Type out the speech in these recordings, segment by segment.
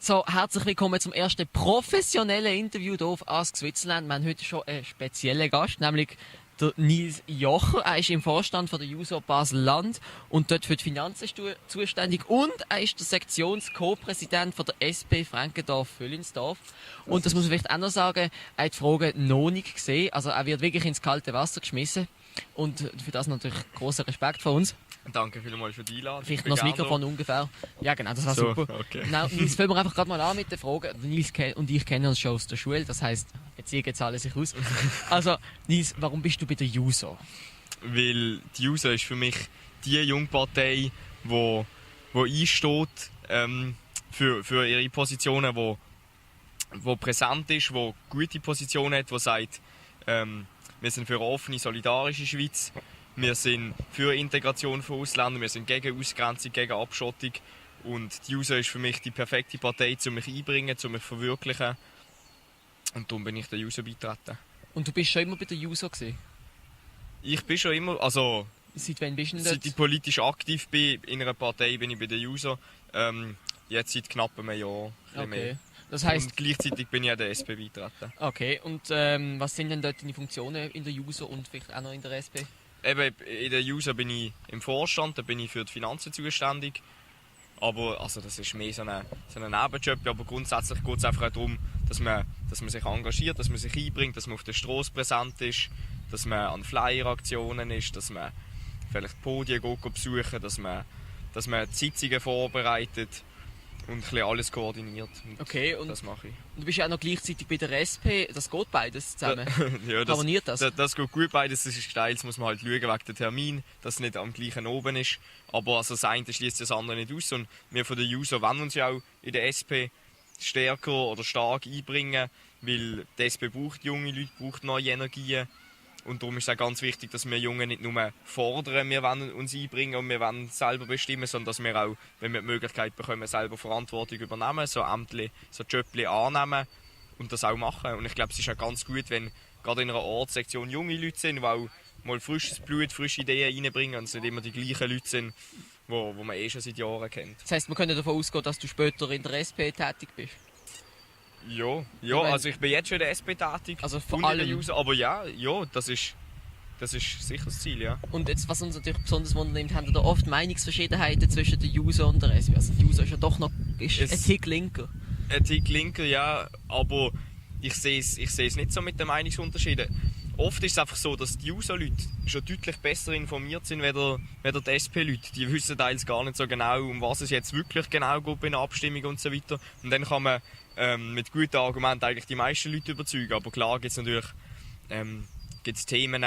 So, herzlich willkommen zum ersten professionellen Interview hier auf Ask Switzerland. Wir haben heute schon einen speziellen Gast, nämlich der Nils Jocher. Er ist im Vorstand von der JUSO Basel-Land und dort für die Finanzen zuständig. Und er ist der Sektions-Co-Präsident von der SP Frankendorf-Völlinsdorf. Und das muss man vielleicht auch noch sagen, er hat die Frage noch nicht gesehen. Also er wird wirklich ins kalte Wasser geschmissen. Und für das natürlich grosser Respekt von uns. Danke vielmals für die Einladung. Vielleicht noch das Mikrofon ungefähr. Ja, genau, das war so, super. Okay. Genau, Nils, fangen wir einfach gerade mal an mit der Frage. Nils und ich kennen uns schon aus der Schule, das heisst, Beziehungen zahlen sich aus. Also, Nils, warum bist du bei der JUSO? Weil die JUSO ist für mich die Jungpartei, die einsteht für ihre Positionen, die präsent ist, die gute Positionen hat, die sagt, wir sind für eine offene, solidarische Schweiz. Wir sind für Integration von Ausländern, wir sind gegen Ausgrenzung, gegen Abschottung. Und die JUSO ist für mich die perfekte Partei, um mich einzubringen, um mich zu verwirklichen. Und darum bin ich der JUSO beitreten. Und du bist schon immer bei der JUSO gewesen? Ich bin schon immer, also... Seit wann bist du denn dort? Seit ich politisch aktiv bin in einer Partei, bin ich bei der JUSO. Jetzt seit knapp einem Jahr. Okay. Mehr. Das heisst, und gleichzeitig bin ich an der SP beitreten. Okay, und was sind denn dort deine Funktionen in der JUSO und vielleicht auch noch in der SP? Eben, in der JUSO bin ich im Vorstand, da bin ich für die Finanzen zuständig. Aber also das ist mehr so ein Nebenjob. Aber grundsätzlich geht es einfach darum, dass man sich engagiert, dass man sich einbringt, dass man auf der Strasse präsent ist, dass man an Flyer-Aktionen ist, dass man vielleicht Podien besuchen, dass man die Sitzungen vorbereitet und ein bisschen alles koordiniert. Und okay, und das mache ich. Und du bist ja auch noch gleichzeitig bei der SP. Das geht beides zusammen? Ja, harmoniert das? Das geht gut beides. Das ist steil. Das muss man halt schauen wegen dem Termin, dass es nicht am gleichen oben ist. Aber also das eine schließt das andere nicht aus. Und wir von der JUSO wollen uns ja auch in der SP stärker oder stark einbringen, weil die SP braucht junge Leute, braucht neue Energien. Und darum ist es auch ganz wichtig, dass wir Jungen nicht nur fordern, wir wollen uns einbringen und wir wollen selber bestimmen, sondern dass wir auch, wenn wir die Möglichkeit bekommen, selber Verantwortung übernehmen, so Ämter, so Jobs annehmen und das auch machen. Und ich glaube, es ist auch ganz gut, wenn gerade in einer Ortssektion junge Leute sind, die auch mal frisches Blut, frische Ideen reinbringen und es nicht immer die gleichen Leute sind, die man schon seit Jahren kennt. Das heisst, wir können davon ausgehen, dass du später in der SP tätig bist? Ja, also ich bin jetzt schon in der SP tätig, also vor allem. JUSO, aber ja, das ist sicher das Ziel, ja. Und jetzt, was uns natürlich besonders wundert, haben da oft Meinungsverschiedenheiten zwischen der JUSO und der SP. Also die JUSO ist ja doch noch ein Tick linker. Ein Tick linker, ja, aber ich sehe es nicht so mit den Meinungsunterschieden. Oft ist es einfach so, dass die JUSO-Leute schon deutlich besser informiert sind als die SP-Leute. Die wissen teils gar nicht so genau, um was es jetzt wirklich genau geht bei einer Abstimmung und so weiter. Und dann kann man mit guten Argumenten eigentlich die meisten Leute überzeugen. Aber klar gibt es natürlich Themen,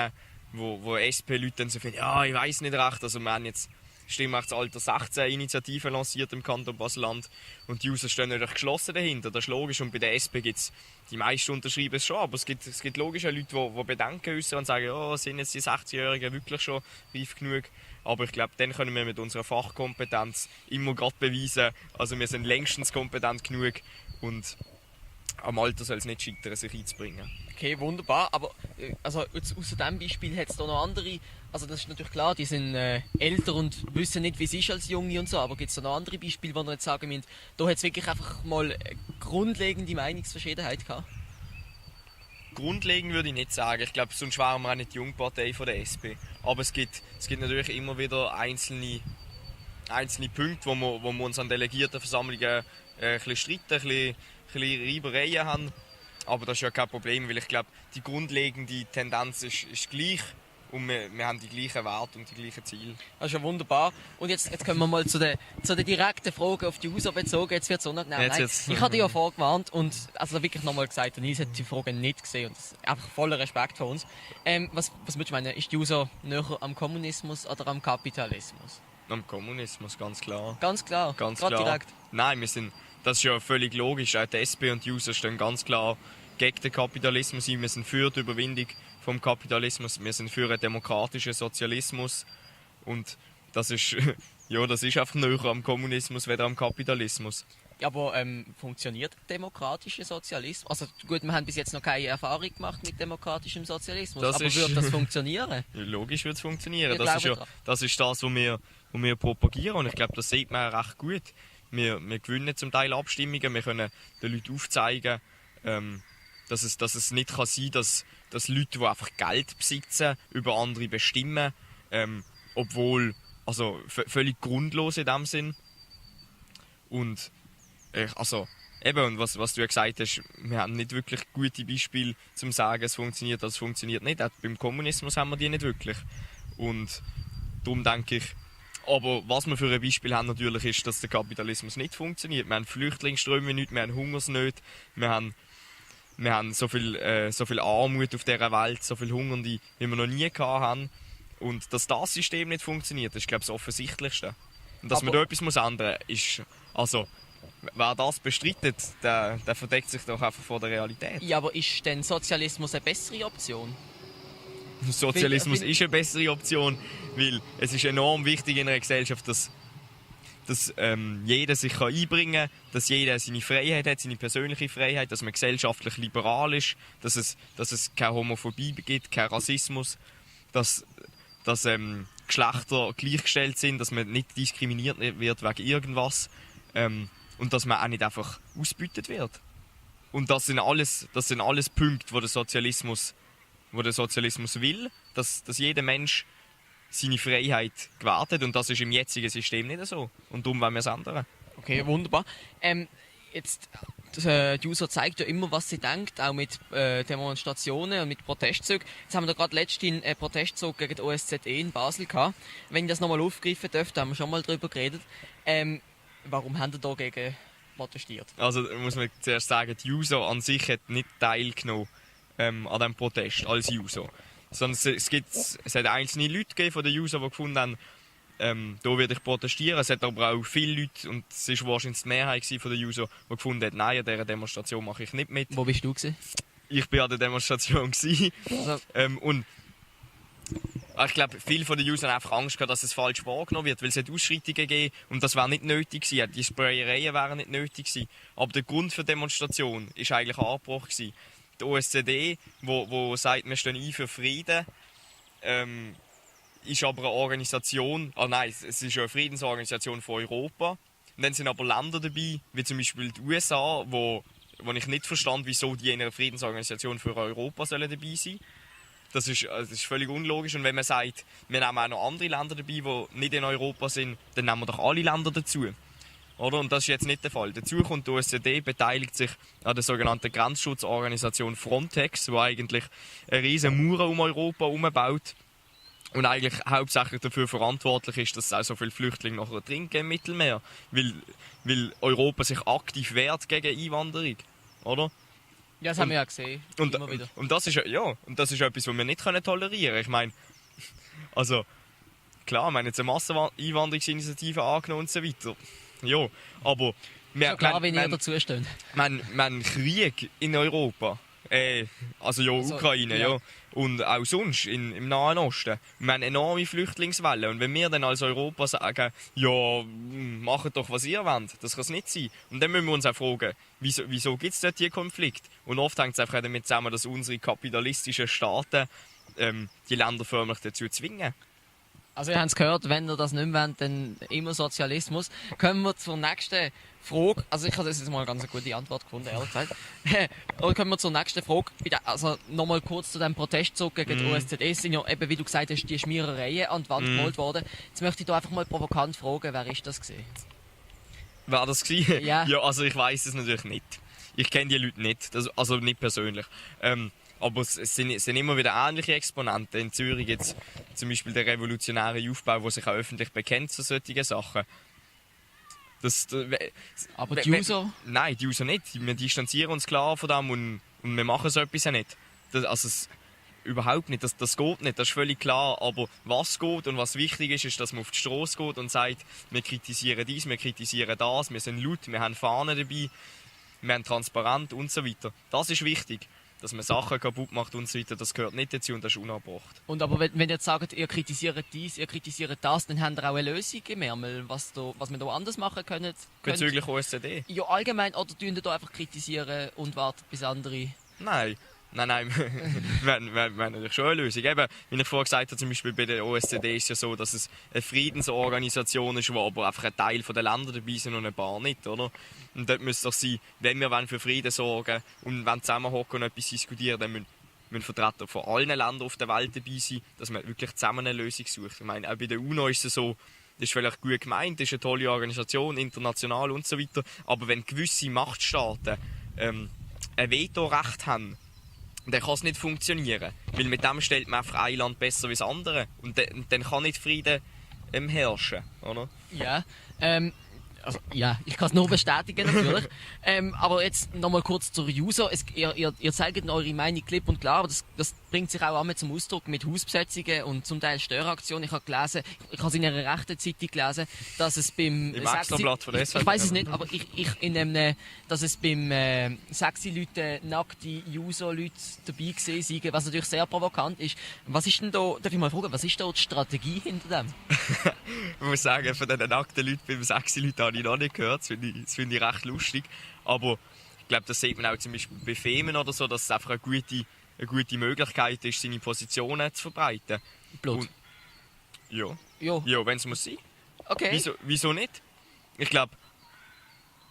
wo SP-Leute dann so finden, ja, ich weiss nicht recht. Also wir haben jetzt Stimmrechtsalter 16 Initiativen lanciert im Kanton Basel-Land und die JUSO stehen natürlich geschlossen dahinter, das ist logisch. Und bei der SP gibt es, die meisten unterschreiben es schon, aber es gibt logisch auch Leute, die Bedenken äußern und sagen, ja, sind jetzt die 60-Jährigen wirklich schon reif genug? Aber ich glaube, dann können wir mit unserer Fachkompetenz immer gerade beweisen, also wir sind längstens kompetent genug und am Alter soll es nicht scheitern, sich einzubringen. Okay, wunderbar. Aber also, außer diesem Beispiel hat es da noch andere. Also das ist natürlich klar, die sind älter und wissen nicht, wie es ist als Junge und so. Aber gibt es da noch andere Beispiele, wo wir jetzt sagen müssen, da hat es wirklich einfach mal eine grundlegende Meinungsverschiedenheit gehabt? Grundlegend würde ich nicht sagen. Ich glaube, sonst wären wir auch nicht die Jungpartei von der SP. Aber es gibt natürlich immer wieder einzelne Punkte, wo wir uns an Delegiertenversammlungen ein bisschen streiten, ein bisschen Reibereien haben. Aber das ist ja kein Problem, weil ich glaube, die grundlegende Tendenz ist gleich und wir haben die gleichen Werte und die gleichen Ziele. Das ist ja wunderbar. Und jetzt kommen wir mal zu der direkten Frage auf die JUSO bezogen. Jetzt wird es unangenehm. Ich hatte dich ja vorgewarnt und also wirklich nochmal gesagt, Nils hat die Frage nicht gesehen und das ist einfach voller Respekt vor uns. Was würdest du meinen, ist die JUSO näher am Kommunismus oder am Kapitalismus? Am Kommunismus, ganz klar. Ganz klar? Ganz klar. Direkt? Nein, das ist ja völlig logisch. Auch die SP und die JUSO stehen ganz klar gegen den Kapitalismus ein. Wir sind für die Überwindung vom Kapitalismus. Wir sind für einen demokratischen Sozialismus. Und das ist, das ist einfach näher am Kommunismus als am Kapitalismus. Ja, aber funktioniert demokratischer Sozialismus? Also gut, wir haben bis jetzt noch keine Erfahrung gemacht mit demokratischem Sozialismus, aber würde das funktionieren? Ja, logisch wird es funktionieren. Das ist das, was wir propagieren und ich glaube, das sieht man recht gut. Wir gewinnen zum Teil Abstimmungen, wir können den Leuten aufzeigen, dass es nicht kann sein kann, dass Leute, die einfach Geld besitzen, über andere bestimmen, obwohl, also völlig grundlos in dem Sinn. Und also, eben, und was du ja gesagt hast, wir haben nicht wirklich gute Beispiele zum sagen, es funktioniert, das funktioniert nicht. Auch beim Kommunismus haben wir die nicht wirklich. Und darum denke ich, aber was wir für ein Beispiel haben natürlich ist, dass der Kapitalismus nicht funktioniert. Wir haben Flüchtlingsströme nicht, wir haben Hungersnöte, wir haben so viel Armut auf dieser Welt, so viel Hungernde, wie wir noch nie hatten. Und dass das System nicht funktioniert, ist, glaube ich, das Offensichtlichste. Und dass man da etwas ändern muss, ist, also, wer das bestreitet, der verdeckt sich doch einfach vor der Realität. Ja, aber ist denn Sozialismus eine bessere Option? Sozialismus ist eine bessere Option, weil es ist enorm wichtig in einer Gesellschaft, dass jeder sich einbringen kann, dass jeder seine Freiheit hat, seine persönliche Freiheit, dass man gesellschaftlich liberal ist, dass es keine Homophobie gibt, kein Rassismus, dass Geschlechter gleichgestellt sind, dass man nicht diskriminiert wird wegen irgendwas und dass man auch nicht einfach ausgebeutet wird. Und das sind alles Punkte, wo der Sozialismus will, dass jeder Mensch seine Freiheit gewährt hat, und das ist im jetzigen System nicht so. Und darum wollen wir es ändern. Okay, wunderbar. Die User zeigt ja immer, was sie denkt, auch mit Demonstrationen und mit Protestzügen. Jetzt haben wir da gerade letztens einen Protestzug gegen die OSZE in Basel gehabt. Wenn ich das nochmal aufgreifen dürfte, haben wir schon mal darüber geredet. Warum haben Sie dagegen protestiert? Also muss man zuerst sagen, die User an sich hat nicht teilgenommen an diesem Protest als User. Sondern es hat einzelne Leute gegeben von den Usern, die gefunden haben, da werde ich protestieren. Es hat aber auch viele Leute, und es war wahrscheinlich die Mehrheit von den Usern, die gefunden haben, nein, an dieser Demonstration mache ich nicht mit. Wo bist du gewesen? Ich war an der Demonstration. Also. Und ich glaube, viele von den Usern haben einfach Angst gehabt, dass es falsch wahrgenommen wird, weil es hat Ausschreitungen gegeben und das wäre nicht nötig gewesen. Die Sprayereien wären nicht nötig gewesen. Aber der Grund für die Demonstration war eigentlich angebrochen gewesen. Die OSZE, wo sagt, wir stehen ein für Frieden, ist aber eine Organisation, es ist eine Friedensorganisation von Europa. Und dann sind aber Länder dabei, wie zum Beispiel die USA, wo ich nicht verstand, wieso die in einer Friedensorganisation für Europa sollen dabei sein. Das ist völlig unlogisch. Und wenn man sagt, wir nehmen auch noch andere Länder dabei, die nicht in Europa sind, dann nehmen wir doch alle Länder dazu. Oder? Und das ist jetzt nicht der Fall. Dazu kommt die OSZE, beteiligt sich an der sogenannten Grenzschutzorganisation Frontex, die eigentlich eine riesen Mauer um Europa herumbaut und eigentlich hauptsächlich dafür verantwortlich ist, dass es auch so viele Flüchtlinge nachher trinken im Mittelmeer. Weil Europa sich aktiv wehrt gegen Einwanderung. Oder? Ja, das haben wir ja gesehen. Immer wieder. Und das ist etwas, was wir nicht tolerieren können. Ich meine, also klar, wir haben jetzt eine Masseneinwanderungsinitiative angenommen und so weiter. Ja, aber ist klar, wenn ihr dazu steht. Wir haben Krieg in Europa. Also Ukraine, ja. Und auch sonst im Nahen Osten. Wir haben enorme Flüchtlingswellen. Und wenn wir dann als Europa sagen, ja, macht doch, was ihr wollt, das kann es nicht sein. Und dann müssen wir uns auch fragen, wieso gibt es dort diesen Konflikt? Und oft hängt es einfach damit zusammen, dass unsere kapitalistischen Staaten die Länder förmlich dazu zwingen. Also ihr habt es gehört, wenn ihr das nicht mehr wollt, dann immer Sozialismus. Kommen wir zur nächsten Frage. Also ich habe das jetzt mal eine ganz gute Antwort gefunden, ehrlich gesagt. Aber kommen wir zur nächsten Frage. Also nochmal kurz zu dem Protestzug gegen die OSZE. Es sind ja eben, wie du gesagt hast, die Schmierereien an die Wand gemalt worden. Jetzt möchte ich da einfach mal provokant fragen, wer ist das gewesen? Wer das gewesen? Ja. Ja, also ich weiss es natürlich nicht. Ich kenne die Leute nicht, also nicht persönlich. Aber es sind immer wieder ähnliche Exponenten. In Zürich jetzt zum Beispiel der revolutionäre Aufbau, der sich auch öffentlich bekennt zu solchen Sachen. Aber die User? Nein, die User nicht. Wir distanzieren uns klar von dem und wir machen so etwas ja nicht. Überhaupt nicht. Das geht nicht, das ist völlig klar. Aber was geht und was wichtig ist, dass man auf die Straße geht und sagt, wir kritisieren dies, wir kritisieren das, wir sind laut, wir haben Fahnen dabei, wir haben transparent und so weiter. Das ist wichtig. Dass man Sachen kaputt macht und so weiter, das gehört nicht dazu und das ist unangebracht. Und aber wenn ihr jetzt sagt, ihr kritisiert dies, ihr kritisiert das, dann habt ihr auch eine Lösung im Ärmel, was wir da anders machen können? Bezüglich OSZE? Ja, allgemein, oder tun ihr da einfach kritisieren und warten bis andere? Nein, Nein, wir haben natürlich schon eine Lösung. Eben, wie ich vorher gesagt habe, zum Beispiel bei der OSZE ist es ja so, dass es eine Friedensorganisation ist, wo aber einfach ein Teil der Länder dabei sind und ein paar nicht, oder? Und dort müsste es sein, wenn wir für Frieden sorgen und wenn zusammenhocken und etwas diskutieren, dann müssen Vertreter von allen Ländern auf der Welt dabei sein, dass man wirklich zusammen eine Lösung sucht. Ich meine, auch bei der UNO ist es so, das ist vielleicht gut gemeint, das ist eine tolle Organisation, international und so weiter, aber wenn gewisse Machtstaaten ein Vetorecht haben, dann kann es nicht funktionieren. Weil mit dem stellt man einfach ein Land besser als das andere. Und dann kann nicht Frieden herrschen, oder? Ja, also, ja, ich kann es nur bestätigen natürlich. Aber jetzt nochmal kurz zur Juso. Ihr zeigt eure Meinung klipp und klar, aber das bringt sich auch einmal zum Ausdruck mit Hausbesetzungen und zum Teil Störaktionen. Ich habe gelesen, ich habe es in einer rechten Zeitung gelesen, dass es beim... Im Extrablatt von der SWR. Ich weiß es nicht, aber dass es beim sexy Leute nackte Juso-Leute dabei gesehen sind, was natürlich sehr provokant ist. Was ist denn da, darf ich mal fragen, was ist da die Strategie hinter dem? Ich muss sagen, von diesen nackten Leuten beim sexy Leuten habe ich noch nicht gehört. Das finde ich recht lustig. Aber ich glaube, das sieht man auch zum Beispiel bei Femen oder so, dass es einfach eine gute Möglichkeit ist, seine Positionen zu verbreiten. Blut. Und, ja, wenn es muss sein. Okay. Wieso nicht? Ich glaube,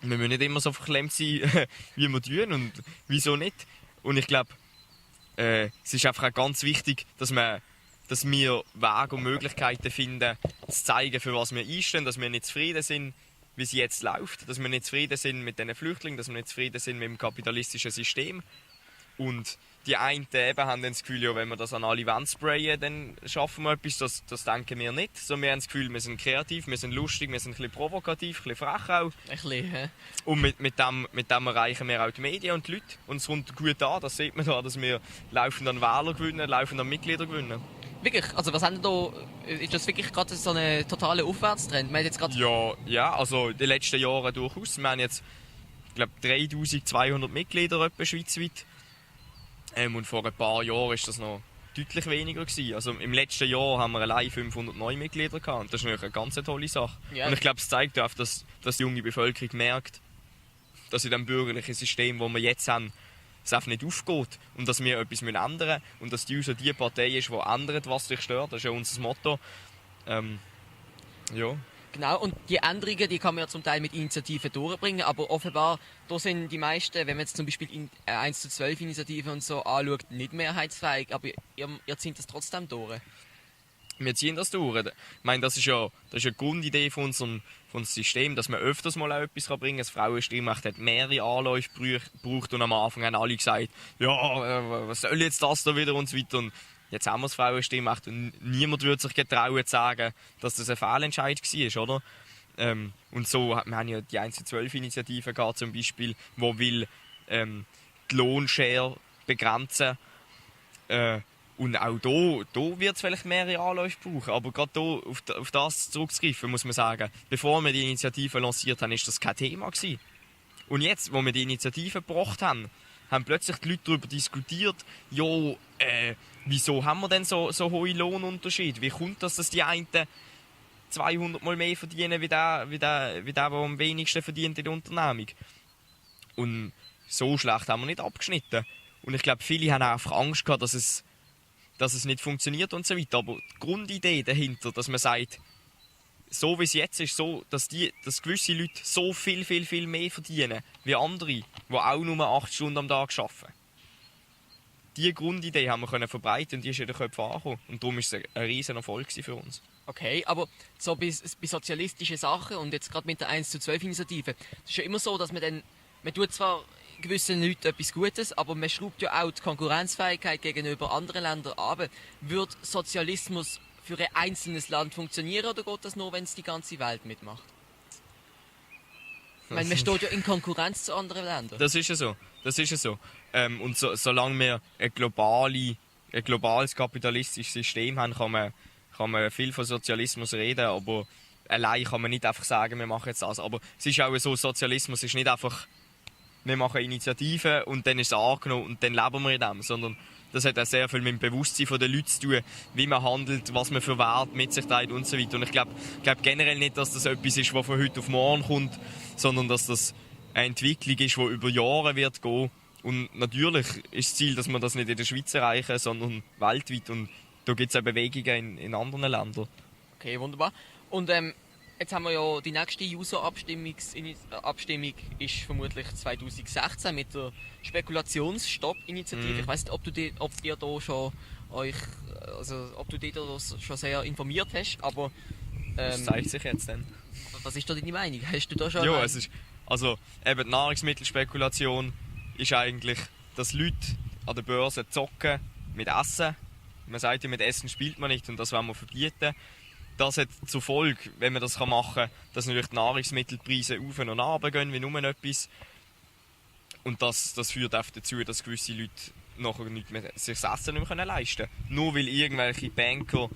wir müssen nicht immer so verklemmt sein, wie wir tun. Und wieso nicht? Und ich glaube, es ist einfach auch ganz wichtig, dass wir Wege und Möglichkeiten finden, zu zeigen, für was wir einstehen, dass wir nicht zufrieden sind, wie es jetzt läuft, dass wir nicht zufrieden sind mit den Flüchtlingen, dass wir nicht zufrieden sind mit dem kapitalistischen System. Und die einen eben haben dann das Gefühl, ja, wenn wir das an alle Wände sprayen, dann schaffen wir etwas. Das denken wir nicht. So, wir haben das Gefühl, wir sind kreativ, wir sind lustig, wir sind ein bisschen provokativ, ein bisschen frech auch. Ein bisschen, hä? Und mit dem erreichen wir auch die Medien und die Leute. Und es kommt gut an, das sieht man da, dass wir laufend an Wähler gewinnen, laufend an Mitglieder gewinnen. Wirklich? Also was haben da? Ist das wirklich gerade so ein totaler Aufwärtstrend? Wir haben jetzt ja, also in den letzten Jahren durchaus. Wir haben jetzt, ich glaube, 3200 Mitglieder etwa schweizweit. Und vor ein paar Jahren war das noch deutlich weniger gewesen. Also im letzten Jahr haben wir allein 500 neue Mitglieder gehabt. Und das ist natürlich eine ganz tolle Sache. Ja. Und ich glaube, es zeigt auch, dass die junge Bevölkerung merkt, dass in dem bürgerlichen System, das wir jetzt haben, es einfach nicht aufgeht und dass wir etwas ändern müssen und dass die Juso die Partei ist, die ändert, was sich stört. Das ist ja unser Motto. Ja. Genau, und die Änderungen, die kann man ja zum Teil mit Initiativen durchbringen, aber offenbar, da sind die meisten, wenn man jetzt zum Beispiel 1:12 Initiativen und so anschaut, nicht mehrheitsfähig, aber ihr zieht das trotzdem durch. Wir ziehen das durch. Ich meine, das ist ja eine Grundidee von unserem System, dass man öfters mal auch etwas bringen kann. Das Frauenstimmrecht hat mehrere Anläufe gebraucht und am Anfang haben alle gesagt, ja, was soll jetzt das da wieder und so weiter. Und jetzt haben wir das Frauenstimmrecht und niemand würde sich getrauen zu sagen, dass das ein Fehlentscheid war, oder? Und so, wir haben ja die 1:12-Initiative gehabt, zum Beispiel, die will die Lohnschere begrenzen. Und auch hier wird es vielleicht mehrere Anläufe brauchen. Aber gerade hier auf das zurückzugreifen, muss man sagen, bevor wir die Initiative lanciert haben, war das kein Thema gewesen. Und jetzt, wo wir die Initiative gebracht haben plötzlich die Leute darüber diskutiert, wieso haben wir denn so hohe Lohnunterschiede? Wie kommt das, dass die einen 200 Mal mehr verdienen, wie der am wenigsten verdient in der Unternehmung? Und so schlecht haben wir nicht abgeschnitten. Und ich glaube, viele haben einfach Angst gehabt, dass es nicht funktioniert und so weiter. Aber die Grundidee dahinter, dass man sagt, so wie es jetzt ist, so, dass gewisse Leute so viel mehr verdienen wie andere, die auch nur 8 Stunden am Tag arbeiten. Diese Grundidee haben wir verbreiten und die ist in den Köpfen angekommen. Und darum war es ein riesen Erfolg für uns. Okay, aber so bei sozialistischen Sachen und jetzt gerade mit der 1:12-Initiative, es ist ja immer so, dass man tut zwar gewissen Leuten etwas Gutes, aber man schraubt ja auch die Konkurrenzfähigkeit gegenüber anderen Ländern ab. Wird Sozialismus für ein einzelnes Land funktionieren oder geht das nur, wenn es die ganze Welt mitmacht? Ich meine, man steht ja in Konkurrenz zu anderen Ländern. Das ist ja so. Und solange wir ein globales kapitalistisches System haben, kann man viel von Sozialismus reden, aber allein kann man nicht einfach sagen, wir machen jetzt das. Aber es ist auch so, Sozialismus ist nicht einfach, wir machen Initiativen und dann ist es angenommen und dann leben wir in dem, sondern das hat auch sehr viel mit dem Bewusstsein der Leute zu tun, wie man handelt, was man für Werte mit sich teilt und so weiter. Und ich glaube generell nicht, dass das etwas ist, was von heute auf morgen kommt, sondern dass das eine Entwicklung ist, die über Jahre wird gehen Und natürlich ist das Ziel, dass wir das nicht in der Schweiz erreichen, sondern weltweit. Und da gibt es auch Bewegungen in anderen Ländern. Okay, wunderbar. Und jetzt haben wir ja die nächste User-Abstimmung ist vermutlich 2016 mit der Spekulationsstopp-Initiative. Ich weiss nicht, ob ihr da schon ob du dich da schon sehr informiert hast, aber Das zeigt sich jetzt dann. was ist da deine Meinung? Hast du da schon Ja, es ist, also eben die Nahrungsmittelspekulation ist eigentlich, dass Leute an der Börse zocken mit Essen. Man sagt ja, mit Essen spielt man nicht und das wollen wir verbieten. Das hat zur Folge, wenn man das machen kann, dass natürlich die Nahrungsmittelpreise auf und runter gehen, wie nur etwas. Und das führt auch dazu, dass gewisse Leute nachher nicht mehr sich das Essen nicht mehr leisten können. Nur weil irgendwelche Banker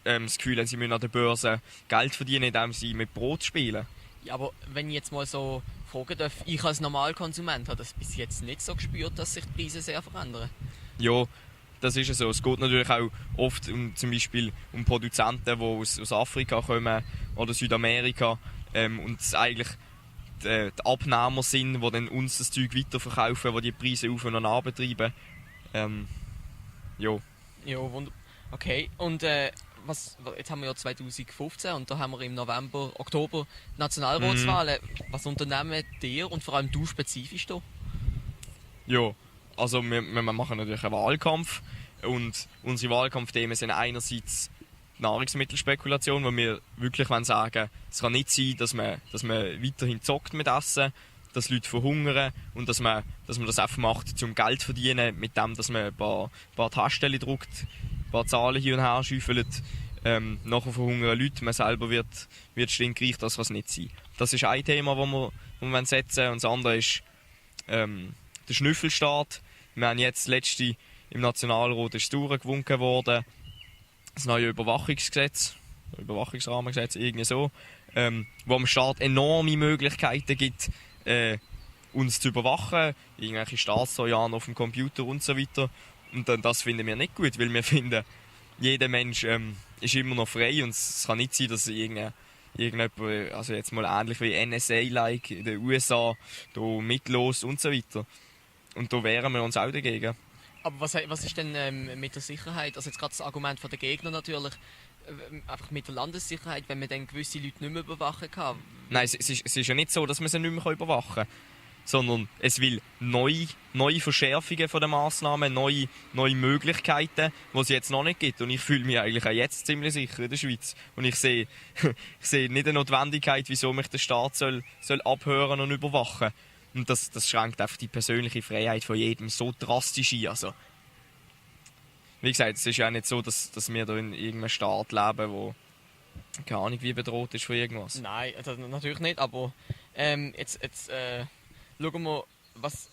das Gefühl haben, sie müssen an der Börse Geld verdienen, indem sie mit Brot spielen. Ja, aber wenn ich jetzt mal so fragen darf, ich als Normalkonsument habe das bis jetzt nicht so gespürt, dass sich die Preise sehr verändern. Ja, das ist so. Es geht natürlich auch oft zum Beispiel um Produzenten, die aus Afrika kommen oder Südamerika und es eigentlich die Abnehmer sind, die dann uns das Zeug weiterverkaufen, die die Preise auf und runter betreiben. Ja. Ja, wunderbar. Okay, und jetzt haben wir ja 2015 und da haben wir im Oktober die Nationalratswahlen. Was unternehmen ihr und vor allem du spezifisch da? Ja, also wir machen natürlich einen Wahlkampf und unsere Wahlkampfthemen sind einerseits die Nahrungsmittelspekulation, wo wir wirklich sagen, es kann nicht sein, dass man weiterhin zockt mit Essen, dass Leute verhungern und dass man das einfach macht, um Geld zu verdienen, mit dem, dass man ein paar Tasten druckt, ein paar Zahlen hier und her schäufelt. Nachher verhungern Leute, man selber wird stinkreich, das kann es nicht sein. Das ist ein Thema, das wir setzen. Und das andere ist der Schnüffelstaat. Wir haben jetzt letzte im Nationalrat ist durchgewunken worden, das neue Überwachungsrahmengesetz, irgendwie so, wo dem Staat enorme Möglichkeiten gibt, uns zu überwachen, irgendwelche Staatstrojaner auf dem Computer und so weiter. Und das finden wir nicht gut, weil wir finden, jeder Mensch ist immer noch frei und es kann nicht sein, dass irgendjemand, also jetzt mal ähnlich wie NSA-like in den USA, da mitlos und so weiter. Und da wehren wir uns auch dagegen. Aber was ist denn mit der Sicherheit? Also jetzt gerade das Argument von den Gegnern natürlich, einfach mit der Landessicherheit, wenn man dann gewisse Leute nicht mehr überwachen kann. Nein, es ist ja nicht so, dass man sie nicht mehr überwachen kann. Sondern es will neue Verschärfungen von den Massnahmen, neue Möglichkeiten, die es jetzt noch nicht gibt. Und ich fühle mich eigentlich auch jetzt ziemlich sicher in der Schweiz. Und ich sehe nicht eine Notwendigkeit, wieso mich der Staat soll abhören und überwachen. Und das schränkt einfach die persönliche Freiheit von jedem so drastisch ein. Also, wie gesagt, es ist ja auch nicht so, dass wir da in irgendeinem Staat leben, wo keine Ahnung wie bedroht ist von irgendwas. Nein, natürlich nicht, aber jetzt schauen wir,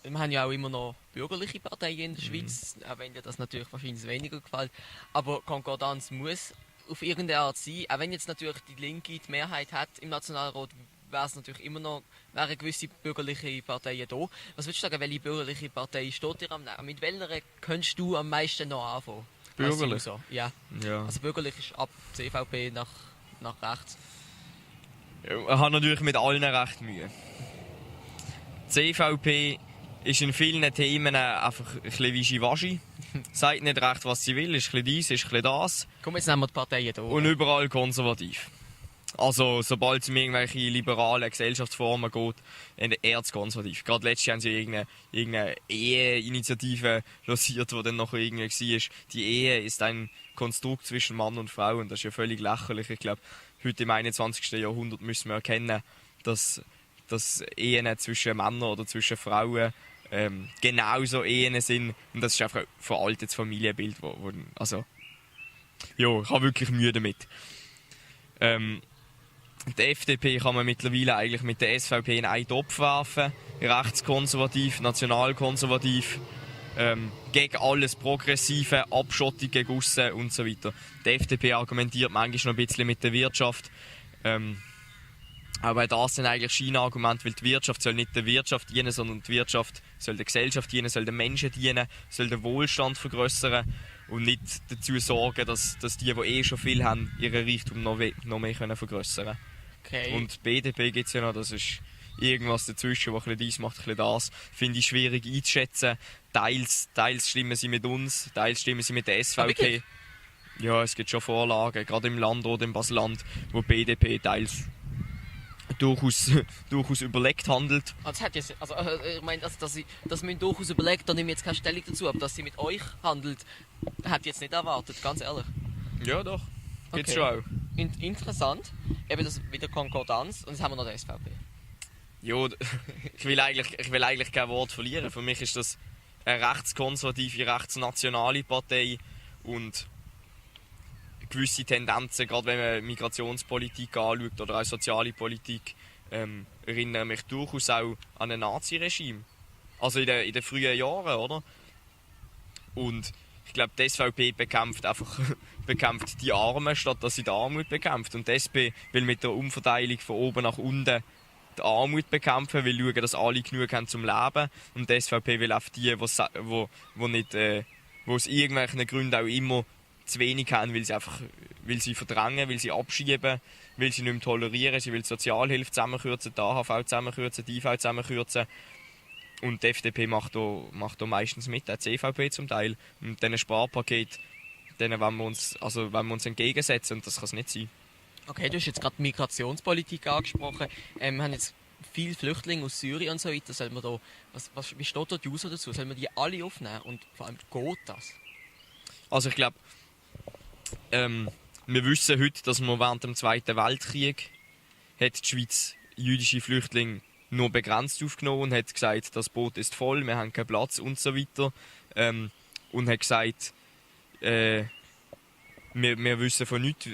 wir haben ja auch immer noch bürgerliche Parteien in der Schweiz, auch wenn dir das natürlich wahrscheinlich weniger gefällt. Aber Konkordanz muss auf irgendeine Art sein, auch wenn jetzt natürlich die Linke die Mehrheit hat im Nationalrat, wäre es natürlich immer noch wären gewisse bürgerliche Parteien da. Was würdest du sagen, welche bürgerliche Partei steht dir am nächsten? Mit welcher könntest du am meisten noch anfangen? Bürgerlich? Ja. Ja. Also bürgerlich ist ab CVP nach rechts. Ja, ich habe natürlich mit allen recht Mühe. Die CVP ist in vielen Themen einfach ein bisschen wischiwaschi. Sagt nicht recht, was sie will, ist ein bisschen dies, ist ein bisschen das. Komm, jetzt nehmen wir die Parteien hier. Und überall konservativ. Also, sobald es um irgendwelche liberalen Gesellschaftsformen geht, erzkonservativ. Gerade letztes Jahr haben sie irgendeine Eheinitiative lanciert, die dann nachher irgendwie war. Die Ehe ist ein Konstrukt zwischen Mann und Frau und das ist ja völlig lächerlich. Ich glaube, heute im 21. Jahrhundert müssen wir erkennen, dass Ehen zwischen Männern oder zwischen Frauen genauso Ehen sind. Und das ist einfach ein veraltetes Familienbild. Also, ja, ich habe wirklich Mühe damit. Die FDP kann man mittlerweile eigentlich mit der SVP in einen Topf werfen. Rechtskonservativ, nationalkonservativ, gegen alles Progressive, Abschottung gegen aussen und so weiter. Die FDP argumentiert manchmal noch ein bisschen mit der Wirtschaft. Aber das sind eigentlich Scheinargumente, weil die Wirtschaft soll nicht der Wirtschaft dienen, sondern die Wirtschaft soll der Gesellschaft dienen, soll den Menschen dienen, soll den Wohlstand vergrössern und nicht dazu sorgen, dass die schon viel haben, ihren Reichtum noch mehr vergrössern können. Okay. Und die BDP gibt es ja noch, das ist irgendwas dazwischen, was ein bisschen dies macht, ein bisschen das. Finde ich schwierig einzuschätzen. Teils stimmen sie mit uns, teils stimmen sie mit der SVP. Ja, es gibt schon Vorlagen, gerade im Land oder im Basel-Land, wo die BDP teils durchaus überlegt handelt. Also, ich meine, dass man durchaus überlegt, da nehme ich jetzt keine Stellung dazu, aber dass sie mit euch handelt, hätte ich jetzt nicht erwartet, ganz ehrlich. Ja, doch. Gibt's Okay. schon auch. Interessant. Eben das wieder Konkordanz und jetzt haben wir noch die SVP. Ja, ich will eigentlich kein Wort verlieren. Für mich ist das eine rechtskonservative, rechtsnationale Partei und gewisse Tendenzen, gerade wenn man Migrationspolitik anschaut oder auch soziale Politik, erinnern mich durchaus auch an ein Nazi-Regime. Also in den frühen Jahren, oder? Und ich glaube, die SVP bekämpft die Armen, statt dass sie die Armut bekämpft. Und die SP will mit der Umverteilung von oben nach unten die Armut bekämpfen, will schauen, dass alle genug haben zum Leben. Und die SVP will auf die, die aus irgendwelchen Gründen auch immer zu wenig haben, weil sie verdrängen, weil sie abschieben, weil sie nicht mehr tolerieren. Sie will die Sozialhilfe zusammenkürzen, die AHV zusammenkürzen, die IV zusammenkürzen. Und die FDP macht da meistens mit, auch die CVP zum Teil. Und diesen Sparpaket, denen wollen wir uns entgegensetzen, und das kann es nicht sein. Okay, du hast jetzt gerade die Migrationspolitik angesprochen. Wir haben jetzt viele Flüchtlinge aus Syrien und so weiter. Soll man da, wie steht da die User dazu? Sollen wir die alle aufnehmen? Und vor allem, geht das? Also ich glaube, wir wissen heute, dass wir während dem Zweiten Weltkrieg hat die Schweiz jüdische Flüchtlinge nur begrenzt aufgenommen und hat gesagt, das Boot ist voll, wir haben keinen Platz und so weiter. Und hat gesagt, wir wissen von nichts,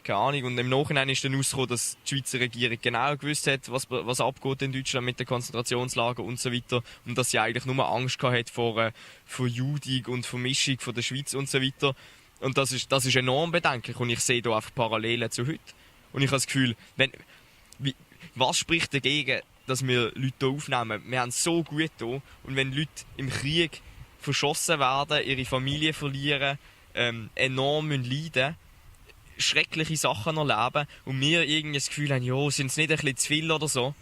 keine Ahnung. Und im Nachhinein ist dann herausgekommen, dass die Schweizer Regierung genau gewusst hat, was abgeht in Deutschland mit den Konzentrationslagern und so weiter. Und dass sie eigentlich nur Angst gehabt vor Verjudung und Vermischung von der Schweiz und so weiter. Und das ist enorm bedenklich. Und ich sehe da einfach Parallelen zu heute. Und ich habe das Gefühl, was spricht dagegen, dass wir Leute hier aufnehmen? Wir haben es so gut hier. Und wenn Leute im Krieg verschossen werden, ihre Familie verlieren, enorm leiden müssen, schreckliche Sachen erleben und wir irgendwie das Gefühl haben, ja, sind es nicht ein bisschen zu viel oder so,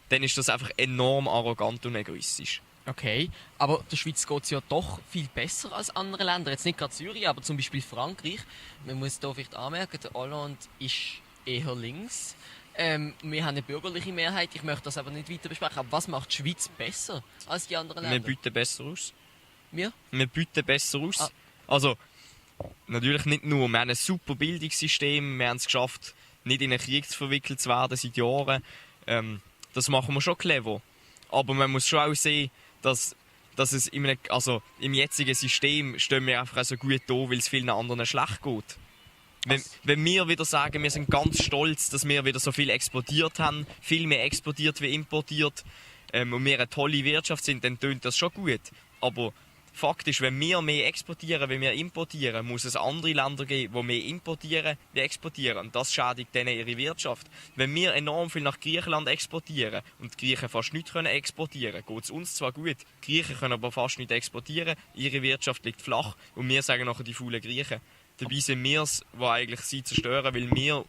dann ist das einfach enorm arrogant und egoistisch. Okay, aber der Schweiz geht es ja doch viel besser als andere Länder. Jetzt nicht gerade Syrien, aber zum Beispiel Frankreich. Man muss hier vielleicht anmerken, der Hollande ist eher links. Wir haben eine bürgerliche Mehrheit, ich möchte das aber nicht weiter besprechen. Aber was macht die Schweiz besser als die anderen Länder? Wir bieten besser aus. Wir? Wir bieten besser aus. Ah. Also, natürlich nicht nur. Wir haben ein super Bildungssystem. Wir haben es geschafft, nicht in einen Krieg zu verwickelt zu werden seit Jahren. Das machen wir schon clever. Aber man muss schon auch sehen, dass es im jetzigen System stehen wir einfach so gut da, weil es vielen anderen schlecht geht. Wenn wir wieder sagen, wir sind ganz stolz, dass wir wieder so viel exportiert haben, viel mehr exportiert wie importiert, und wir eine tolle Wirtschaft sind, dann tönt das schon gut. Aber faktisch, wenn wir mehr exportieren, wie wir importieren, muss es andere Länder geben, die mehr importieren, wie exportieren. Und das schädigt denen ihre Wirtschaft. Wenn wir enorm viel nach Griechenland exportieren und die Griechen fast nichts exportieren können, geht es uns zwar gut, die Griechen können aber fast nicht exportieren, ihre Wirtschaft liegt flach und wir sagen nachher die faulen Griechen. Dabei sind wir es, die eigentlich sie zerstören, weil wir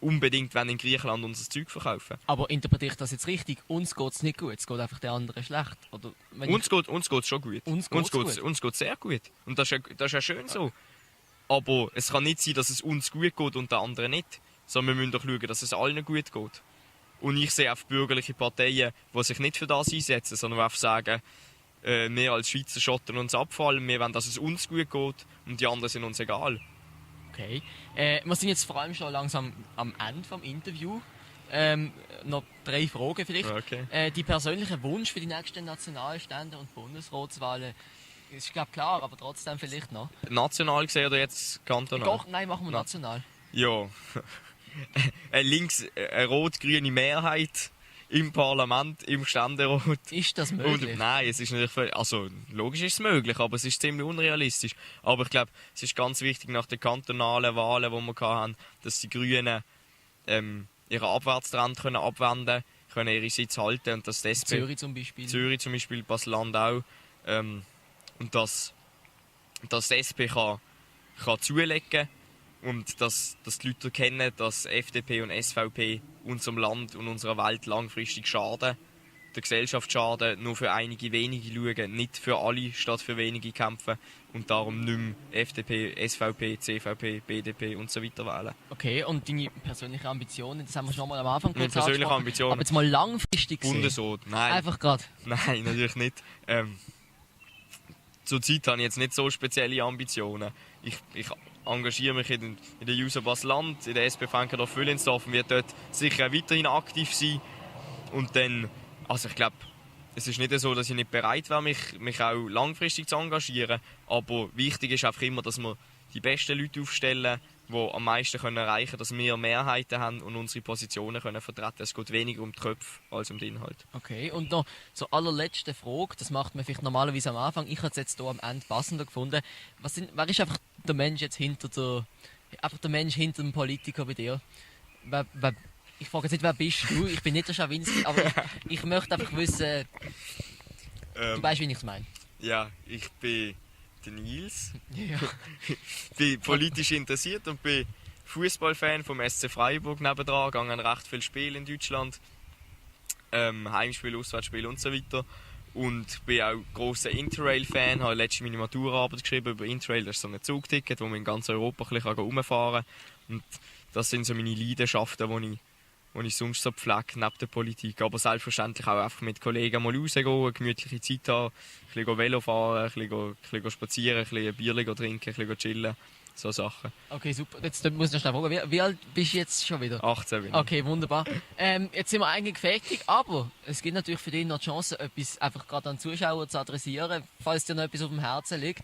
unbedingt in Griechenland unser Zeug verkaufen. Aber interpretiere ich das jetzt richtig? Uns geht es nicht gut, es geht einfach den anderen schlecht. Oder Uns geht es schon gut. Uns geht's sehr gut. Und das ist ja schön so. Aber es kann nicht sein, dass es uns gut geht und den anderen nicht. Sondern wir müssen doch schauen, dass es allen gut geht. Und ich sehe auch bürgerliche Parteien, die sich nicht für das einsetzen, sondern einfach sagen, wir als Schweizer schotten uns abfallen, wir wollen, dass es uns gut geht und die anderen sind uns egal. Okay. Wir sind jetzt vor allem schon langsam am Ende des Interviews. Noch 3 Fragen vielleicht. Okay. Die persönliche Wunsch für die nächsten Nationalstände und Bundesratswahlen ist, glaube klar, aber trotzdem vielleicht noch. National gesehen oder jetzt kantonal? Doch, nein, machen wir national. Ja. Eine rot-grüne Mehrheit im Parlament, im Ständerat. Ist das möglich? Und, nein, es ist natürlich, also logisch ist es möglich, aber es ist ziemlich unrealistisch. Aber ich glaube, es ist ganz wichtig nach den kantonalen Wahlen, die wir hatten, dass die Grünen ihren Abwärtstrend können abwenden können, ihre Sitze halten und dass die SP, Zürich zum Beispiel, Basel-Land auch, und dass die SP kann zulegen und dass die Leute erkennen, dass FDP und SVP unserem Land und unserer Welt langfristig schaden, der Gesellschaft schaden, nur für einige wenige schauen, nicht für alle statt für wenige kämpfen und darum nicht mehr FDP, SVP, CVP, BDP und so weiter wählen. Okay, und deine persönlichen Ambitionen, das haben wir schon mal am Anfang Meine kurz persönliche angesprochen. Ambition? Aber jetzt mal langfristig gesehen. Bundesrat, nein. Einfach gerade. Nein, natürlich nicht. Zurzeit habe ich jetzt nicht so spezielle Ambitionen. Ich engagiere mich in der Juso Basel-Land, in der SP Frankendorf-Füllensdorf und werde dort sicher auch weiterhin aktiv sein. Und dann, also ich glaube, es ist nicht so, dass ich nicht bereit wäre, mich auch langfristig zu engagieren. Aber wichtig ist einfach immer, dass wir die besten Leute aufstellen, die am meisten erreichen können, dass wir Mehrheiten haben und unsere Positionen können vertreten. Es geht weniger um die Köpfe als um den Inhalt. Okay, und noch zur allerletzten Frage, das macht man vielleicht normalerweise am Anfang, ich habe es jetzt hier am Ende passender gefunden. Wer ist einfach der Mensch jetzt hinter dem Politiker bei dir? Ich frage jetzt nicht, wer bist du? Ich bin nicht der Schawinski, aber ich möchte einfach wissen, du weißt, wie ich es meine. Ja, ich bin der Nils. Ja. Ich bin politisch interessiert und bin Fußballfan vom SC Freiburg nebendran. Ich gehe an recht viele Spiele in Deutschland. Heimspiele, Auswärtsspiele und so weiter. Und bin auch grosser Interrail-Fan. Ich habe letztens meine Maturaarbeit geschrieben über Interrail. Das ist so ein Zugticket, wo man in ganz Europa ein bisschen herumfahren kann. Und das sind so meine Leidenschaften, die ich sonst so pflege, neben der Politik. Aber selbstverständlich auch einfach mit Kollegen mal rausgehen, eine gemütliche Zeit haben, ein bisschen Velo fahren, ein bisschen spazieren, ein bisschen ein Bier trinken, ein bisschen chillen. So Sachen. Okay, super. Jetzt muss ich noch schnell fragen, wie alt bist du jetzt schon wieder? 18 bin ich. Okay, wunderbar. Jetzt sind wir eigentlich fertig, aber es gibt natürlich für dich noch die Chance, etwas einfach gerade an Zuschauer zu adressieren, falls dir noch etwas auf dem Herzen liegt.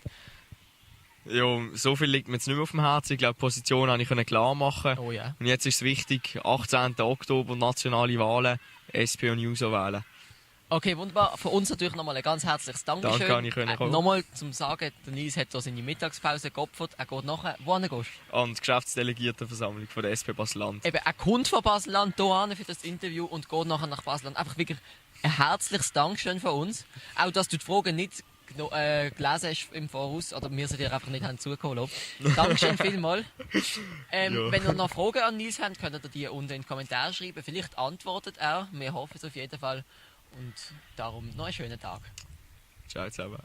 Ja, so viel liegt mir jetzt nicht mehr auf dem Herzen. Ich glaube, die Position konnte ich klar machen. Oh ja. Und jetzt ist es wichtig, 18. Oktober, nationale Wahlen, SP und Juso wählen. Okay, wunderbar. Von uns natürlich nochmal ein ganz herzliches Dankeschön. Danke, ich konnte kommen. Nochmal zum Sagen, der Nils hat hier seine Mittagspause geopfert. Er geht nachher, wohin gehst du? An die Geschäftsdelegiertenversammlung von der SP Basel-Land. Eben, er kommt von Basel-Land hier für das Interview und geht nachher nach Basel-Land. Einfach wirklich ein herzliches Dankeschön von uns. Auch, dass du die Fragen nicht gelesen hast im Voraus, oder wir sie dir einfach nicht haben zugeholt. Dankeschön vielmals. Wenn ihr noch Fragen an Nils habt, könnt ihr die unten in die Kommentare schreiben. Vielleicht antwortet er. Wir hoffen es auf jeden Fall. Und darum noch einen schönen Tag. Ciao zusammen.